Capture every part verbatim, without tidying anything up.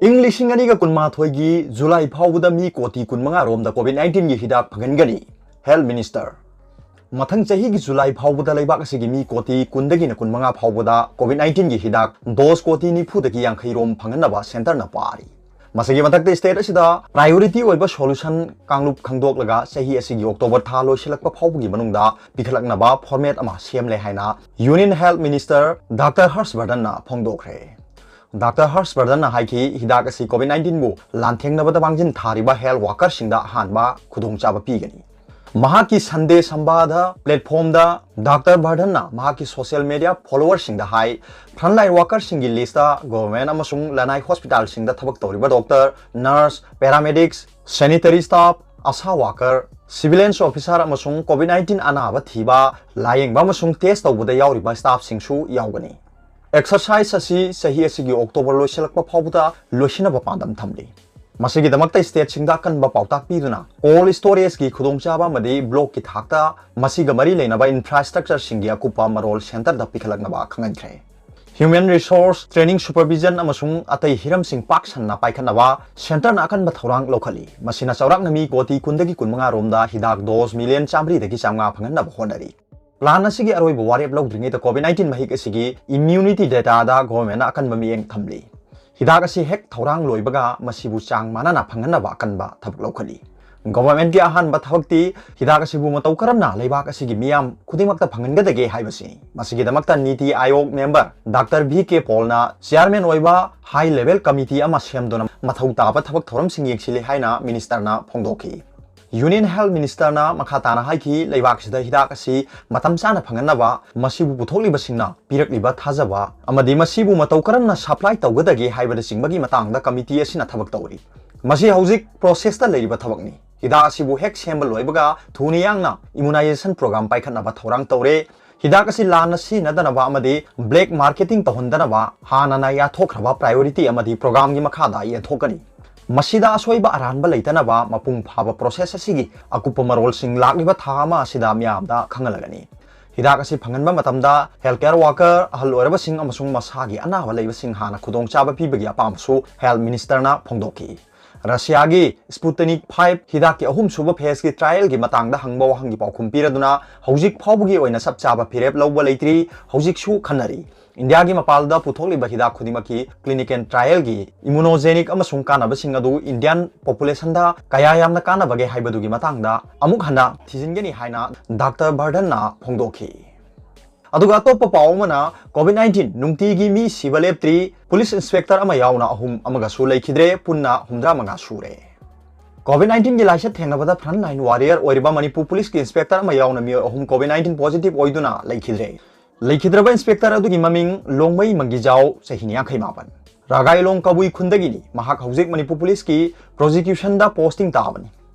ꯏꯪ ꯂꯤꯁꯤꯡ ꯑꯅꯤꯒ ꯀꯨꯟꯃꯥꯊꯣꯏꯒꯤ ꯖꯨꯂꯥꯏ ꯐꯥꯎꯕꯗ ꯃꯤ ꯀꯣꯇꯤ ꯀꯨꯟꯃꯉꯥ ꯔꯣꯝꯗ COVID nineteen ꯒꯤ ꯍꯤꯗꯥꯛ ꯐꯪꯍꯟꯒꯅꯤ, Health Minister꯫ ꯃꯊꯪ ꯆꯍꯤꯒꯤ ꯖꯨꯂꯥꯏ ꯐꯥꯎꯕꯗ ꯂꯩꯕꯥꯛ ꯑꯁꯤꯒꯤ ꯃꯤ ꯀꯣꯇꯤ ꯀꯨꯟꯗꯒꯤꯅ ꯀꯨꯟꯃꯉꯥ ꯐꯥꯎꯕꯗ COVID nineteen ꯒꯤ ꯍꯤꯗꯥꯛ dose ꯀꯣꯇꯤ ꯅꯤꯐꯨꯗꯒꯤ ꯌꯥꯡꯈꯩ ꯔꯣꯝ ꯐꯪꯍꯟꯅꯕ centre ꯅ ꯄꯥꯔꯤ꯫ ꯃꯁꯤꯒꯤ ꯃꯊꯛꯇ state ꯑꯁꯤꯗ priority ꯑꯣꯏꯕ solution ꯀꯥꯡꯂꯨꯞ ꯈꯪꯗꯣꯛꯂꯒ ꯆꯍꯤ ꯑꯁꯤꯒꯤ October ꯊꯥ ꯂꯣꯏꯁꯤꯜꯂꯛꯄ ꯐꯥꯎꯕꯒꯤ ꯃꯅꯨꯡꯗ ꯄꯤꯈꯠꯂꯛꯅꯕ format ꯑꯃ ꯁꯦꯝꯂꯦ ꯍꯥꯏꯅ Union Health Minister Doctor Harsh Vardhan ꯅ ꯐꯣꯡꯗꯣꯛꯈ꯭ꯔꯦ꯫ Doctor Harsh Vardhan ꯅ ꯍꯥꯏꯈꯤ, ꯍꯤꯗꯥꯛ ꯑꯁꯤ COVID nineteen ꯕꯨ ꯂꯥꯟꯊꯦꯡꯅꯕꯗ ꯃꯥꯡꯖꯤꯟ ꯊꯥꯔꯤꯕ health worker ꯁꯤꯡꯗ ꯑꯍꯥꯟꯕ ꯈꯨꯗꯣꯡꯆꯥꯕ ꯄꯤꯒꯅꯤ꯫ ꯃꯍꯥꯛꯀꯤ Sunday Sambadh platform ꯗ Doctor Vardhan ꯅ ꯃꯍꯥꯛꯀꯤ social media follower ꯁꯤꯡꯗ ꯍꯥꯏ, frontline worker ꯁꯤꯡꯒꯤ list ꯇ government ꯑꯃꯁꯨꯡ ꯂꯅꯥꯏ hospital ꯁꯤꯡꯗ ꯊꯕꯛ ꯇꯧꯔꯤꯕ doctor, nurse, paramedics, sanitary staff, ASHA worker, surveillance officer ꯑꯃꯁꯨꯡ COVID nineteen ꯑꯅꯥꯕ ꯊꯤꯕ, ꯂꯥꯌꯦꯡꯕ ꯑꯃꯁꯨꯡ test ꯇꯧꯕꯗ ꯌꯥꯎꯔꯤꯕ staff ꯁꯤꯡꯁꯨ ꯌꯥꯎꯒꯅꯤ꯫ Exercise ꯑꯁꯤ ꯆꯍꯤ ꯑꯁꯤꯒꯤ October ꯂꯣꯏꯁꯤꯜꯂꯛꯄ ꯐꯥꯎꯕꯗ ꯂꯣꯏꯁꯤꯟꯅꯕ ꯄꯥꯟꯗꯝ ꯊꯝꯂꯤ꯫ ꯃꯁꯤꯒꯤꯗꯃꯛꯇ state ꯁꯤꯡꯗ ꯑꯀꯟꯕ ꯄꯥꯎꯇꯥꯛ ꯄꯤꯗꯨꯅ cold storage ꯀꯤ ꯈꯨꯗꯣꯡꯆꯥꯕ ꯑꯃꯗꯤ block ꯀꯤ ꯊꯥꯛꯇ ꯃꯁꯤꯒ ꯃꯔꯤ ꯂꯩꯅꯕ infrastructure ꯁꯤꯡꯒꯤ ꯑꯀꯨꯞꯄ ꯃꯔꯣꯜ centre ꯗ ꯄꯤꯈꯠꯂꯛꯅꯕ ꯈꯪꯍꯟꯈ꯭ꯔꯦ꯫ Human resource, training, supervision ꯑꯃꯁꯨꯡ ꯑꯇꯩ ꯍꯤꯔꯝꯁꯤꯡ ꯄꯥꯛ ꯁꯟꯅ ꯄꯥꯏꯈꯠꯅꯕ centre ꯅ ꯑꯀꯟꯕ ꯊꯧꯔꯥꯡ ꯂꯧꯈꯠꯂꯤ꯫ ꯃꯁꯤꯅ ꯆꯥꯎꯔꯥꯛꯅ ꯃꯤ ꯀꯣꯇꯤ ꯀꯨꯟꯗꯒꯤ ꯀꯨꯟꯃꯉꯥ ꯔꯣꯝꯗ ꯍꯤꯗꯥꯛ dose million ꯆꯥꯃꯔꯤꯗꯒꯤ ꯆꯥꯃꯉꯥ ꯐꯪꯍꯟꯅꯕ ꯍꯣꯠꯅꯔꯤ꯫ Plan ꯑꯁꯤꯒꯤ ꯑꯔꯣꯏꯕ ꯋꯥꯔꯦꯞ ꯂꯧꯗ꯭ꯔꯤꯉꯩꯗ COVID nineteen ꯃꯍꯤꯛ ꯑꯁꯤꯒꯤ immunity data ꯗ government ꯅ ꯑꯀꯟꯕ ꯃꯤꯠꯌꯦꯡ ꯊꯝꯂꯤ꯫ ꯍꯤꯗꯥꯛ ꯑꯁꯤ ꯍꯦꯛ ꯊꯧꯔꯥꯡ ꯂꯣꯏꯕꯒ ꯃꯁꯤꯕꯨ ꯆꯥꯡ ꯃꯥꯟꯅꯅ ꯐꯪꯍꯟꯅꯕ ꯑꯀꯟꯕ ꯊꯕꯛ ꯂꯧꯈꯠꯂꯤ꯫ Government ꯀꯤ ꯑꯍꯥꯟꯕ ꯊꯕꯛꯇꯤ ꯍꯤꯗꯥꯛ ꯑꯁꯤꯕꯨ ꯃꯇꯧ ꯀꯔꯝꯅ ꯂꯩꯕꯥꯛ ꯑꯁꯤꯒꯤ ꯃꯤꯌꯥꯝ ꯈꯨꯗꯤꯡꯃꯛꯇ ꯐꯪꯍꯟꯒꯗꯒꯦ ꯍꯥꯏꯕꯁꯤꯅꯤ꯫ ꯃꯁꯤꯒꯤꯗꯃꯛꯇ NITI Aayog member Doctor V K Paul ꯅ chairman ꯑꯣꯏꯕ high level committee ꯑꯃ ꯁꯦꯝꯗꯨꯅ ꯃꯊꯧ ꯇꯥꯕ ꯊꯕꯛ ꯊꯧꯔꯝꯁꯤꯡ ꯌꯦꯡꯁꯤꯜꯂꯤ ꯍꯥꯏꯅ minister ꯅ ꯐꯣꯡꯗꯣꯛꯈꯤ꯫ Union Health Minister ꯅ ꯃꯈꯥ ꯇꯥꯅ ꯍꯥꯏꯈꯤ, ꯂꯩꯕꯥꯛꯁꯤꯗ ꯍꯤꯗꯥꯛ ꯑꯁꯤ ꯃꯇꯝ ꯆꯥꯅ ꯐꯪꯍꯟꯅꯕ ꯃꯁꯤꯕꯨ ꯄꯨꯊꯣꯛꯂꯤꯕꯁꯤꯡꯅ ꯄꯤꯔꯛꯂꯤꯕ ꯊꯥꯖꯕ ꯑꯃꯗꯤ ꯃꯁꯤꯕꯨ ꯃꯇꯧ ꯀꯔꯝꯅ supply ꯇꯧꯒꯗꯒꯦ ꯍꯥꯏꯕꯅꯆꯤꯡꯕꯒꯤ ꯃꯇꯥꯡꯗ committee ꯑꯁꯤꯅ ꯊꯕꯛ ꯇꯧꯔꯤ꯫ ꯃꯁꯤ ꯍꯧꯖꯤꯛ process ꯇ ꯂꯩꯔꯤꯕ ꯊꯕꯛꯅꯤ꯫ ꯍꯤꯗꯥꯛ ꯑꯁꯤꯕꯨ ꯍꯦꯛ ꯁꯦꯝꯕ ꯂꯣꯏꯕꯒ ꯊꯨꯅ ꯌꯥꯡꯅ immunization program ꯄꯥꯏꯈꯠꯅꯕ ꯊꯧꯔꯥꯡ ꯇꯧꯔꯦ꯫ ꯍꯤꯗꯥꯛ ꯑꯁꯤ ꯂꯥꯟꯅ ꯁꯤꯖꯤꯟꯅꯗꯅꯕ ꯑꯃꯗꯤ black marketing ꯇꯧꯍꯟꯗꯅꯕ ꯍꯥꯟꯅꯅ ꯌꯥꯊꯣꯛꯈ꯭ꯔꯕ priority ꯑꯃꯗꯤ program ꯒꯤ ꯃꯈꯥꯗ ꯌꯦꯟꯊꯣꯛꯀꯅꯤ꯫ ꯃꯁꯤꯗ ꯑꯁꯣꯏꯕ ꯑꯔꯥꯟꯕ ꯂꯩꯇꯅꯕ ꯃꯄꯨꯡ ꯐꯥꯕ process ꯑꯁꯤꯒꯤ ꯑꯀꯨꯞꯄ ꯃꯔꯣꯜꯁꯤꯡ ꯂꯥꯛꯂꯤꯕ ꯊꯥ ꯑꯃ ꯑꯁꯤꯗ ꯃꯤꯌꯥꯝꯗ ꯈꯪꯍꯜꯂꯒꯅꯤ꯫ ꯍꯤꯗꯥꯛ ꯑꯁꯤ ꯐꯪꯍꯟꯕ ꯃꯇꯝꯗ healthcare worker, ꯑꯍꯜ ꯑꯣꯏꯔꯕꯁꯤꯡ ꯑꯃꯁꯨꯡ ꯃꯁꯥꯒꯤ ꯑꯅꯥꯕ ꯂꯩꯕꯁꯤꯡ ꯍꯥꯟꯅ ꯈꯨꯗꯣꯡꯆꯥꯕ ꯄꯤꯕꯒꯤ ꯑꯄꯥꯝꯕꯁꯨ health minister ꯅ ꯐꯣꯡꯗꯣꯛꯈꯤ꯫ ꯔꯁꯤꯌꯥꯒꯤ Sputnik five ꯍꯤꯗꯥꯛꯀꯤ ꯑꯍꯨꯝꯁꯨꯕ phase ꯀꯤ trial ꯒꯤ ꯃꯇꯥꯡꯗ ꯍꯪꯕ ꯋꯥꯍꯪꯒꯤ ꯄꯥꯎꯈꯨꯝ ꯄꯤꯔꯗꯨꯅ ꯍꯧꯖꯤꯛ ꯐꯥꯎꯕꯒꯤ ꯑꯣꯏꯅ ꯆꯞ ꯆꯥꯕ ꯐꯤꯔꯦꯞ ꯂꯧꯕ ꯂꯩꯇ꯭ꯔꯤ, ꯍꯧꯖꯤꯛꯁꯨ ꯈꯟꯅꯔꯤ꯫ ꯏꯟꯗꯤꯌꯥꯒꯤ ꯃꯄꯥꯟꯗ ꯄꯨꯊꯣꯛꯂꯤꯕ ꯍꯤꯗꯥꯛ ꯈꯨꯗꯤꯡꯃꯛꯀꯤ clinical trial ꯒꯤ immunogenic ꯑꯃꯁꯨꯡ ꯀꯥꯟꯅꯕꯁꯤꯡ ꯑꯗꯨ Indian population ꯗ ꯀꯌꯥ ꯌꯥꯝꯅ ꯀꯥꯟꯅꯕꯒꯦ ꯍꯥꯏꯕꯗꯨꯒꯤ ꯃꯇꯥꯡꯗ ꯑꯃꯨꯛ ꯍꯟꯅ ꯊꯤꯖꯤꯟꯒꯅꯤ ꯍꯥꯏꯅ Doctor Bardhan ꯅ ꯐꯣꯡꯗꯣꯛꯈꯤ꯫ ꯑꯗꯨꯒ ꯑꯇꯣꯞꯄ ꯄꯥꯎ ꯑꯃꯅ, COVID nineteen ꯅꯨꯡꯇꯤꯒꯤ ꯃꯤ ꯁꯤꯕ ꯂꯦꯞꯇ꯭ꯔꯤ, police inspector ꯑꯃ ꯌꯥꯎꯅ ꯑꯍꯨꯝ ꯑꯃꯒꯁꯨ ꯂꯩꯈꯤꯗ꯭ꯔꯦ, ꯄꯨꯟꯅ ꯍꯨꯝꯗ꯭ꯔꯥ ꯃꯉꯥ ꯁꯨꯔꯦ꯫ COVID nineteen ꯒꯤ ꯂꯥꯏꯆꯠ ꯊꯦꯡꯅꯕꯗ front line warrior ꯑꯣꯏꯔꯤꯕ ꯃꯅꯤꯄꯨꯔ police ꯀꯤ inspector ꯑꯃ ꯌꯥꯎꯅ ꯃꯤꯑꯣꯏ ꯑꯍꯨꯝ COVID nineteen positive ꯑꯣꯏꯗꯨꯅ ꯂꯩꯈꯤꯗ꯭ꯔꯦ꯫ ꯂꯩꯈꯤꯗ꯭ꯔꯕ inspector ꯑꯗꯨꯒꯤ ꯃꯃꯤꯡ ꯂꯣꯡꯃꯩ ꯃꯪꯒꯤꯖꯥꯎ, ꯆꯍꯤ ꯌꯥꯡꯈꯩ ꯃꯥꯄꯟ꯫ ꯔꯥꯒꯥꯏꯂꯣꯡ ꯀꯕꯨꯏ ꯈꯨꯟꯗꯒꯤꯅꯤ꯫ ꯃꯍꯥꯛ ꯍꯧꯖꯤꯛ ꯃꯅꯤꯄꯨꯔ police ꯀꯤ prosecution ꯗ posting ꯇꯥꯕꯅꯤ꯫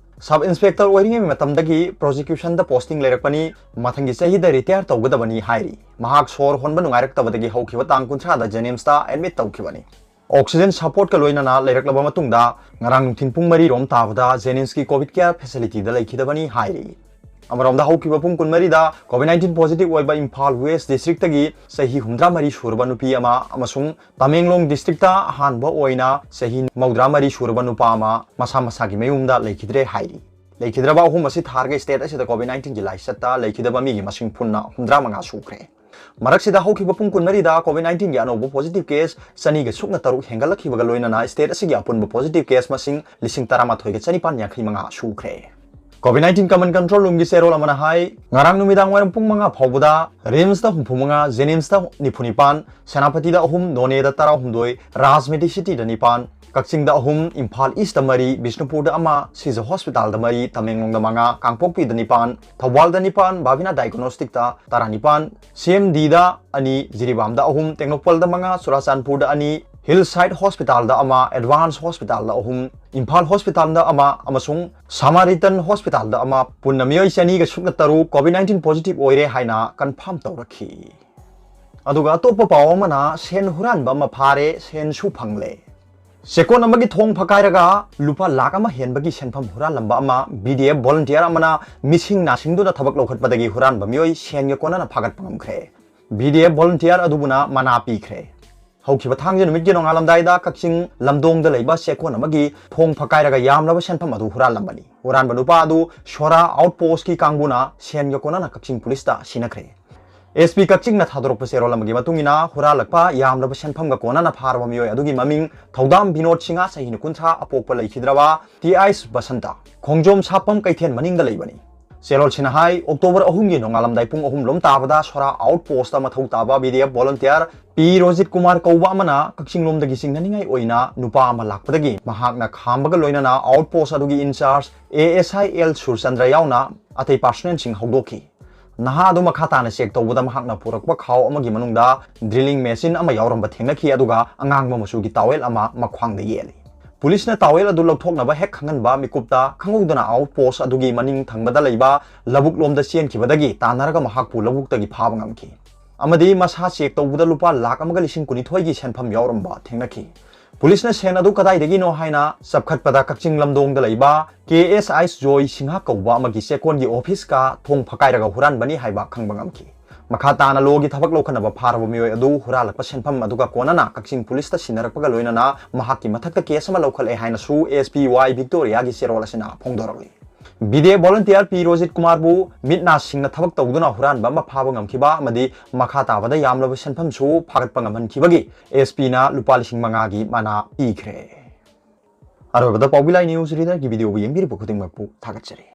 Sub inspector ꯑꯣꯏꯔꯤꯉꯩ ꯃꯇꯝꯗꯒꯤ prosecution ꯗ posting ꯂꯩꯔꯛꯄꯅꯤ꯫ ꯃꯊꯪꯒꯤ ꯆꯍꯤꯗ retire ꯇꯧꯒꯗꯕꯅꯤ ꯍꯥꯏꯔꯤ꯫ ꯃꯍꯥꯛ ꯁꯣꯔ ꯍꯣꯟꯕ ꯅꯨꯡꯉꯥꯏꯔꯛꯇꯕꯗꯒꯤ ꯍꯧꯈꯤꯕ ꯇꯥꯡ ꯀꯨꯟꯊ꯭ꯔꯥꯗ JNIMS ꯇ admit ꯇꯧꯈꯤꯕꯅꯤ꯫ Oxygen support ꯀ ꯂꯣꯏꯅꯅ ꯂꯩꯔꯛꯂꯕ ꯃꯇꯨꯡꯗ ꯉꯔꯥꯡ ꯅꯨꯡꯊꯤꯜ ꯄꯨꯡ ꯃꯔꯤ ꯔꯣꯝ ꯇꯥꯕꯗ JNIMS ꯀꯤ COVID care facility ꯗ ꯂꯩꯈꯤꯗꯕꯅꯤ ꯍꯥꯏꯔꯤ꯫ ꯑꯃꯔꯣꯝꯗ, ꯍꯧꯈꯤꯕ ꯄꯨꯡ ꯀꯨꯟꯃꯔꯤꯗ COVID nineteen positive ꯑꯣꯏꯕ ꯏꯝꯐꯥꯜ West district ꯇꯒꯤ ꯆꯍꯤ ꯍꯨꯝꯗ꯭ꯔꯥ ꯃꯔꯤ ꯁꯨꯔꯕ ꯅꯨꯄꯤ ꯑꯃ ꯑꯃꯁꯨꯡ ꯇꯃꯦꯡꯂꯣꯡ district ꯇ ꯑꯍꯥꯟꯕ ꯑꯣꯏꯅ ꯆꯍꯤ ꯃꯧꯗ꯭ꯔꯥ ꯃꯔꯤ ꯁꯨꯔꯕ ꯅꯨꯄꯥ ꯑꯃ ꯃꯁꯥ ꯃꯁꯥꯒꯤ ꯃꯌꯨꯝꯗ ꯂꯩꯈꯤꯗ꯭ꯔꯦ ꯍꯥꯏꯔꯤ꯫ ꯂꯩꯈꯤꯗ꯭ꯔꯕ ꯑꯍꯨꯝ ꯑꯁꯤ ꯊꯥꯔꯒ state ꯑꯁꯤꯗ COVID nineteen ꯒꯤ ꯂꯥꯏꯆꯠꯇ ꯂꯩꯈꯤꯗꯕ ꯃꯤꯒꯤ ꯃꯁꯤꯡ ꯄꯨꯟꯅ ꯍꯨꯝꯗ꯭ꯔꯥ ꯃꯉꯥ ꯁꯨꯈ꯭ꯔꯦ꯫ ꯃꯔꯛꯁꯤꯗ, ꯍꯧꯈꯤꯕ ꯄꯨꯡ ꯀꯨꯟꯃꯔꯤꯗ COVID nineteen ꯒꯤ ꯑꯅꯧꯕ positive case ꯆꯅꯤꯒ ꯁꯨꯞꯅ ꯇꯔꯨꯛ ꯍꯦꯟꯒꯠꯂꯛꯈꯤꯕꯒ ꯂꯣꯏꯅꯅ state ꯑꯁꯤꯒꯤ ꯑꯄꯨꯟꯕ positive case ꯃꯁꯤꯡ ꯂꯤꯁꯤꯡ ꯇꯔꯥꯃꯥꯊꯣꯏꯒ ꯆꯅꯤꯄꯥꯟ ꯌꯥꯡꯈꯩ ꯃꯉꯥ ꯁꯨꯈ꯭ꯔꯦ꯫ COVID nineteen Command Control Room ꯒꯤ ꯆꯦꯔꯣꯜ ꯑꯃꯅ ꯍꯥꯏ, ꯉꯔꯥꯡ ꯅꯨꯃꯤꯗꯥꯡ ꯋꯥꯏꯔꯝ ꯄꯨꯡ ꯃꯉꯥ ꯐꯥꯎꯕꯗ RIMS ꯇ ꯍꯨꯝꯐꯨ ꯃꯉꯥ, JNIMS ꯇ ꯅꯤꯐꯨ ꯅꯤꯄꯥꯟ, ꯁꯦꯅꯥꯄꯇꯤꯗ ꯑꯍꯨꯝ, ꯅꯣꯅꯦꯗ ꯇꯔꯥꯍꯨꯝꯗꯣꯏ, ꯔꯥꯖ Medicity ꯗ ꯅꯤꯄꯥꯟ, ꯀꯛꯆꯤꯡꯗ ꯑꯍꯨꯝ, ꯏꯝꯐꯥꯜ East ꯇ ꯃꯔꯤ, ꯕꯤꯁꯅꯨꯄꯨꯔꯗ ꯑꯃ, ꯁꯤꯖ Hospital ꯗ ꯃꯔꯤ, ꯇꯃꯦꯡꯂꯣꯡꯗ ꯃꯉꯥ, ꯀꯥꯡꯄꯣꯛꯄꯤꯗ ꯅꯤꯄꯥꯟ, ꯊꯧꯕꯥꯜꯗ ꯅꯤꯄꯥꯟ, ꯕꯥꯕꯤꯅꯥ Diagnostic ꯇ ꯇꯔꯥꯅꯤꯄꯥꯟ, CMD ꯗ ꯑꯅꯤ, ꯖꯤꯔꯤꯕꯥꯝꯗ ꯑꯍꯨꯝ, ꯇꯦꯡꯅꯧꯄꯜꯗ ꯃꯉꯥ, ꯆꯨꯔꯥꯆꯥꯟꯄꯨꯔꯗ ꯑꯅꯤ, Hillside Hospital ꯗ ꯑꯃ, Advance Hospital ꯗ ꯑꯍꯨꯝ, ꯏꯝꯐꯥꯜ Hospital ꯗ ꯑꯃ ꯑꯃꯁꯨꯡ Samaritan Hospital ꯗ ꯑꯃ, ꯄꯨꯟꯅ ꯃꯤꯑꯣꯏ ꯆꯅꯤꯒ ꯁꯨꯞꯅ ꯇꯔꯨꯛ COVID nineteen positive ꯑꯣꯏꯔꯦ ꯍꯥꯏꯅ confirm ꯇꯧꯔꯛꯈꯤ꯫ ꯑꯗꯨꯒ ꯑꯇꯣꯞꯄ ꯄꯥꯎ ꯑꯃꯅ, ꯁꯦꯟ ꯍꯨꯔꯥꯟꯕ ꯑꯃ ꯐꯥꯔꯦ, ꯁꯦꯟꯁꯨ ꯐꯪꯂꯦ꯫ ꯆꯦꯛꯀꯣꯟ ꯑꯃꯒꯤ ꯊꯣꯡ ꯐꯀꯥꯏꯔꯒ ꯂꯨꯄꯥ ꯂꯥꯈ ꯑꯃ ꯍꯦꯟꯕꯒꯤ ꯁꯦꯟꯐꯝ ꯍꯨꯔꯥꯜꯂꯝꯕ ꯑꯃ B D F volunteer ꯑꯃꯅ ꯃꯤꯁꯤꯡ ꯅꯥꯁꯤꯡꯗꯨꯅ ꯊꯕꯛ ꯂꯧꯈꯠꯄꯗꯒꯤ ꯍꯨꯔꯥꯟꯕ ꯃꯤꯑꯣꯏ ꯁꯦꯟꯒ ꯀꯣꯟꯅꯅ ꯐꯥꯒꯠꯄ ꯉꯝꯈ꯭ꯔꯦ꯫ B D F volunteer ꯑꯗꯨꯕꯨꯅ ꯃꯅꯥ ꯄꯤꯈ꯭ꯔꯦ꯫ ꯍꯧꯈꯤꯕ ꯊꯥꯡꯖ ꯅꯨꯃꯤꯠꯀꯤ ꯅꯣꯡꯉꯥꯜꯂꯝꯗꯥꯏꯗ ꯀꯛꯆꯤꯡ ꯂꯝꯗꯣꯡꯗ ꯂꯩꯕ ꯆꯦꯛꯀꯣꯟ ꯑꯃꯒꯤ ꯊꯣꯡ ꯐꯀꯥꯏꯔꯒ ꯌꯥꯝꯂꯕ ꯁꯦꯟꯐꯝ ꯑꯗꯨ ꯍꯨꯔꯥꯜꯂꯝꯕꯅꯤ꯫ ꯍꯨꯔꯥꯟꯕ ꯅꯨꯄꯥ ꯑꯗꯨ ꯁꯣꯔꯥ outpostꯀꯤ ꯀꯥꯡꯕꯨꯅ ꯁꯦꯟꯒ ꯀꯣꯟꯅꯅ ꯀꯛꯆꯤꯡ ꯄꯨꯂꯤꯁꯇ ꯁꯤꯟꯅꯈ꯭ꯔꯦ꯫ S P ꯀꯛꯆꯤꯡꯅ ꯊꯥꯗꯣꯔꯛꯄ ꯆꯦꯔꯣꯜ ꯑꯃꯒꯤ ꯃꯇꯨꯡ ꯏꯟꯅ, ꯍꯨꯔꯥꯜꯂꯛꯄ ꯌꯥꯝꯂꯕ ꯁꯦꯟꯐꯝꯒ ꯀꯣꯟꯅꯅ ꯐꯥꯔꯕ ꯃꯤꯑꯣꯏ ꯑꯗꯨꯒꯤ ꯃꯃꯤꯡ ꯊꯧꯗꯥꯝ ꯕꯤꯅꯣꯗ ꯁꯤꯡꯍ, ꯆꯍꯤ ꯀꯨꯟꯊ꯭ꯔꯥ, ꯑꯄꯣꯛꯄ ꯂꯩꯈꯤꯗ꯭ꯔꯕ ꯇꯤ ꯑꯥꯏꯁ ꯕꯁꯟꯇ, ꯈꯣꯡꯖꯣꯝ ꯁꯥꯄꯝ ꯀꯩꯊꯦꯜ ꯃꯅꯤꯡꯗ ꯂꯩꯕꯅꯤ꯫ ꯆꯦꯔꯣꯜꯁꯤꯅ ꯍꯥꯏ, ꯑꯣꯛꯇꯣꯕꯔ ꯑꯍꯨꯝꯒꯤ ꯅꯣꯡꯉꯥꯜꯂꯝꯗꯥꯏ ꯄꯨꯡ ꯑꯍꯨꯝ ꯂꯣꯝ ꯇꯥꯕꯗ ꯁꯣꯔꯥ outpost ꯃꯊꯧ ꯇꯥꯕ B D F volunteer P Rojit Kumar ꯀꯧꯕ ꯑꯃꯅ ꯀꯛꯆꯤꯡꯂꯣꯝꯗꯒꯤ ꯆꯤꯡꯅꯅꯤꯡꯉꯥꯏ ꯑꯣꯏꯅ ꯅꯨꯄꯥ ꯑꯃ ꯂꯥꯛꯄꯗꯒꯤ ꯃꯍꯥꯛꯅ ꯈꯥꯝꯕꯒ ꯂꯣꯏꯅꯅ outpost ꯑꯗꯨꯒꯤ in charge A S I L Surchandra ꯌꯥꯎꯅ ꯑꯇꯩ personnelꯁꯤꯡ ꯍꯧꯗꯣꯛꯈꯤ꯫ ꯅꯍꯥ ꯑꯗꯨ ꯃꯈꯥ ꯇꯥꯅ check ꯇꯧꯕꯗ ꯃꯍꯥꯛꯅ ꯄꯨꯔꯛꯄ ꯈꯥꯎ ꯑꯃꯒꯤ ꯃꯅꯨꯡꯗ drilling machine ꯑꯃ ꯌꯥꯎꯔꯝꯕ ꯊꯦꯡꯅꯈꯤ, ꯑꯗꯨꯒ ꯑꯉꯥꯡꯕ ꯃꯆꯨꯒꯤ towel ꯑꯃ ꯃꯈ꯭ꯋꯥꯡꯗ ꯌꯦꯠꯂꯤ꯫ ꯄꯨꯂꯤꯁꯅ towel ꯑꯗꯨ ꯂꯧꯊꯣꯛꯅꯕ ꯍꯦꯛ ꯈꯪꯍꯟꯕ ꯃꯤꯀꯨꯞꯇ ꯈꯪꯍꯧꯗꯅ outpost ꯑꯗꯨꯒꯤ ꯃꯅꯤꯡ ꯊꯪꯕꯗ ꯂꯩꯕ ꯂꯧꯕꯨꯛ ꯂꯣꯝꯗ ꯆꯦꯟꯈꯤꯕꯗꯒꯤ ꯇꯥꯟꯅꯔꯒ ꯃꯍꯥꯛꯄꯨ ꯂꯧꯕꯨꯛꯇꯒꯤ ꯐꯥꯕ ꯉꯝꯈꯤ꯫ ꯑꯃꯗꯤ ꯃꯁꯥ check ꯇꯧꯕꯗ ꯂꯨꯄꯥ ꯂꯥꯈ ꯑꯃꯒ ꯂꯤꯁꯤꯡ ꯀꯨꯟꯅꯤꯊꯣꯏꯒꯤ ꯁꯦꯟꯐꯝ ꯌꯥꯎꯔꯝꯕ ꯊꯦꯡꯅꯈꯤ꯫ ꯄꯨꯂꯤꯁꯅ ꯁꯦꯟ ꯑꯗꯨ ꯀꯗꯥꯏꯗꯒꯤꯅꯣ ꯍꯥꯏꯅ ꯆꯞꯈꯠꯄꯗ ꯀꯛꯆꯤꯡ ꯂꯝꯗꯣꯡꯗ ꯂꯩꯕ K S I ꯖꯣꯏ ꯁꯤꯡꯍ ꯀꯧꯕ ꯑꯃꯒꯤ ꯆꯦꯛꯀꯣꯟꯒꯤ officeꯀ ꯊꯣꯡ ꯐꯀꯥꯏꯔꯒ ꯍꯨꯔꯥꯟꯕꯅꯤ ꯍꯥꯏꯕ ꯈꯪꯕ ꯉꯝꯈꯤ꯫ ꯃꯈꯥ ꯇꯥꯅ lawꯒꯤ ꯊꯕꯛ ꯂꯧꯈꯠꯅꯕ ꯐꯥꯔꯕ ꯃꯤꯑꯣꯏ ꯑꯗꯨ ꯍꯨꯔꯥꯜꯂꯛꯄ ꯁꯦꯟꯐꯝ ꯑꯗꯨꯒ ꯀꯣꯟꯅꯅ ꯀꯛꯆꯤꯡ ꯄꯨꯂꯤꯁꯇ ꯁꯤꯟꯅꯔꯛꯄꯒ ꯂꯣꯏꯅꯅ ꯃꯍꯥꯛꯀꯤ ꯃꯊꯛꯇ case ꯑꯃ ꯂꯧꯈꯠꯂꯦ ꯍꯥꯏꯅꯁꯨ S P Y ꯚꯤꯛꯇꯣꯔꯤꯌꯥꯒꯤ ꯆꯦꯔꯣꯜ ꯑꯁꯤꯅ ꯐꯣꯡꯗꯣꯔꯛꯂꯤ꯫ B D F volunteer P Rojit ꯀꯨꯃꯥꯔꯕꯨ ꯃꯤꯠ ꯅꯥ ꯁꯤꯡꯅ ꯊꯕꯛ ꯇꯧꯗꯨꯅ ꯍꯨꯔꯥꯟꯕ ꯑꯃ ꯐꯥꯕ ꯉꯝꯈꯤꯕ ꯑꯃꯗꯤ ꯃꯈꯥ ꯇꯥꯕꯗ ꯌꯥꯝꯂꯕ ꯁꯦꯟꯐꯝꯁꯨ ꯐꯥꯒꯠꯄ ꯉꯝꯍꯟꯈꯤꯕꯒꯤ S Pꯅ ꯂꯨꯄꯥ ꯂꯤꯁꯤꯡ ꯃꯉꯥꯒꯤ ꯃꯅꯥ ꯄꯤꯈ꯭ꯔꯦ꯫ ꯑꯔꯣꯏꯕꯗ ꯄꯥꯎꯕꯤ ꯂꯥꯏ newsꯔꯤꯗꯔꯒꯤ videoꯕꯨ ꯌꯦꯡꯕꯤꯔꯤꯕ ꯈꯨꯗꯤꯡꯃꯛꯄꯨ ꯊꯥꯒꯠꯆꯔꯤ꯫